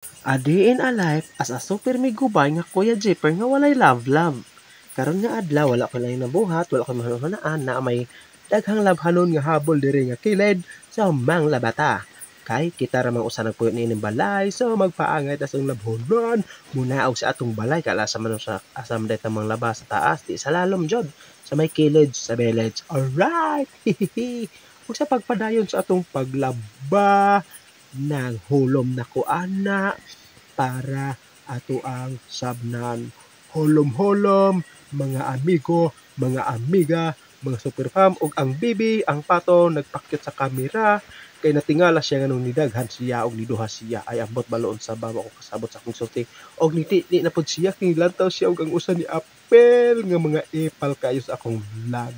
A day in a life as a super migubay nga Kuya Jeeper nga walay love love. Karon nga adlaw, wala ko laing nabuhat, wala ko mahunahunaan na may daghang labhanon nga habol diri nga kilid sa manglabata. Kay kita ra man usa nagpuyo niining balay, so magpaangay ta sa labhonon munaog sa atong balay kala sa man sa asa man ta manglaba sa taas, di sa lalom jud sa may kilid sa village. Alright. Ug sa pagpadayon sa atong paglaba ng hulom nako ana para ato ang sabnan. Hulom-hulom, mga amigo, mga amiga, mga super fam, ug ang bibi, ang pato, nagpakyut sa kamera, kay natingala siya nganong nidaghan siya og niduha siya. Ay, ambot baloon sa baba ko kasabot sa akong sulti. Og niti di na pud siya, kay lantaw siya og ang usa ni apel nga mga epal kayo sa akong vlog.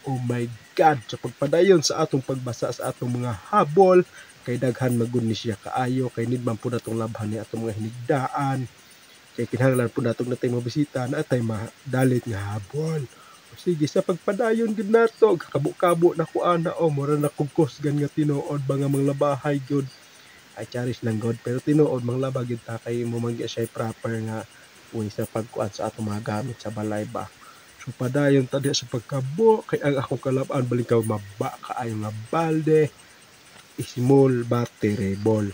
Oh my God! Sa pagpadayon sa atong pagbasa sa atong mga habol, kay daghan magud ni siya kaayo, kay need man pud natong labhan ni atong mga hinigdaan, kay kinahanglan pud natong natay mga bisita na atay madalit nga habol. O sige, sa pagpadayon gud nato, kabo-kabo na ko ana o mura na kog kusgan nga tinuod ba nga manglabahay gyud. Ay, charis lang god, pero tinuod manglaba gyud ta kay mo man siya proper nga way sa pagkuan sa atong mga gamit sa balay ba. So padayon ta diha sa pagkabo kay ang akong kalab-an balin ka maba kaayo nga balde, small battery ball.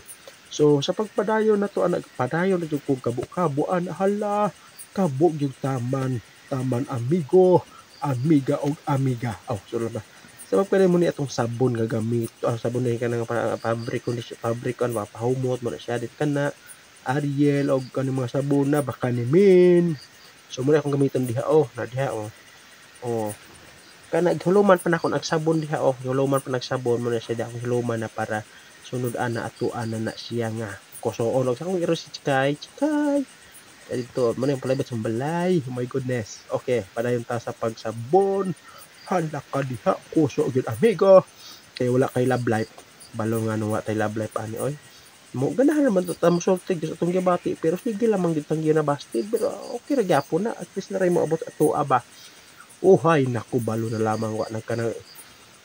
So sa pagpadayon na to, anak, padayon na jud kog kabo-kabo ana, hala, kabo gyud taman taman, amigo, amiga og amiga. Aw, so ba. Sa pagpadayon mo ni atong sabon nga gamit, ang sabon ni kanang fabric condition, fabric ano ba, pahumot mo na siya dit kana Ariel og kaning mga sabon na baka ni Min. So mo na akong gamiton diha oh, na diha oh. Oh. Kana huluman pa nako nagsabon diha oh, huluman pa nagsabon mo na siya diha, akong huluman na para sunod ana ato ana na siya nga kusoon og sa akong iro si Chikay, Chikay. Dito mo na yung palibot sa balay. Oh my goodness. Okay, padayon ta sa pagsabon. Hala ka diha, kuso gyud amigo. Kay wala kay love life. Balo nga nung wa tay love life ani oy. Mo ganahan naman to ta mosulti sa atong gibati, pero sige lamang gyud tang ginabasted, pero okay ra gyapon na, at least na ray moabot ato ba. Uhay naku, balo na lamang wa nagka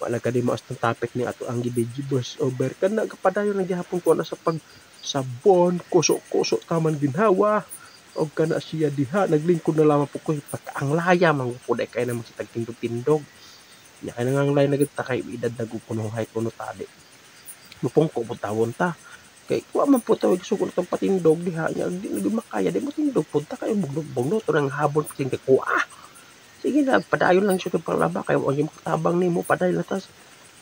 wa nagkadimo as topic ni ato ang gibidyo voice over kana kapadayon na gihapon ko na sa pagsabon, kuso-kuso taman ginhawa og kana siya diha naglingkod na lamang po ko pagkaanglaya man po kay na magsitag tindog-tindog nya kay nanganglay na gid ta kay edad na gud kuno hay kuno tali mupungko po tawon ta kay kuha man po tawag sugod itong patindog diha nya di na gud makaya di mo tindog pud ta kay bugno bugno to nang habon pating ko ah. Sige na, padayon lang siya paglaba kay wa yung tabang nimo, padayon lang tas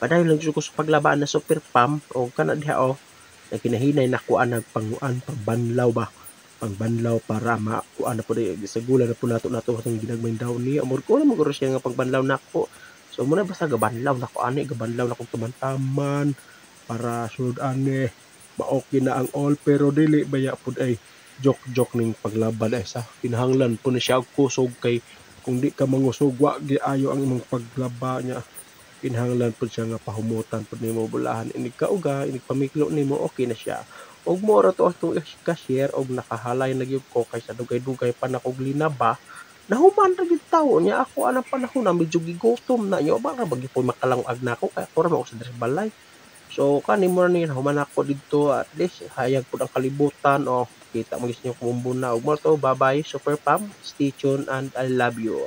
padayon lang siya sa paglaba na super pump o kana diha o nagkinahinay na kuan nagpanguan pangbanlaw ba, pangbanlaw para makuan na po di sa gula na po nato nato atong ginagmay daw niya amor ko na maguro siya nga pagbanlaw nako. So muna basta gabanlaw nako ani, gabanlaw na kog taman-taman para sunod ane ma-okay na ang all, pero dili baya pud ay joke-joke ning paglaban ay sa kinahanglan po ni siya og kusog kay kung di ka mangusog wa giayo ang imong paglaba niya. Kinahanglan pud siya nga pahumutan pud nimo bulahan inig kauga inig pamiklo nimo, okay na siya. Og mo ra to atong cashier og nakahalay na gyud ko kay sa dugay-dugay pa nakog linaba, nahuman ra gyud tawo niya ako anang panahon na medyo gigutom na niya ba ra gyud makalangag nako kay ako ra man sa balay. So kani mo na ni nahuman ako didto, at least hayag pud ang kalibutan o kita mo gyud sa inyong kumumbuna. Og mo to, bye bye super pam, stay tuned and I love you.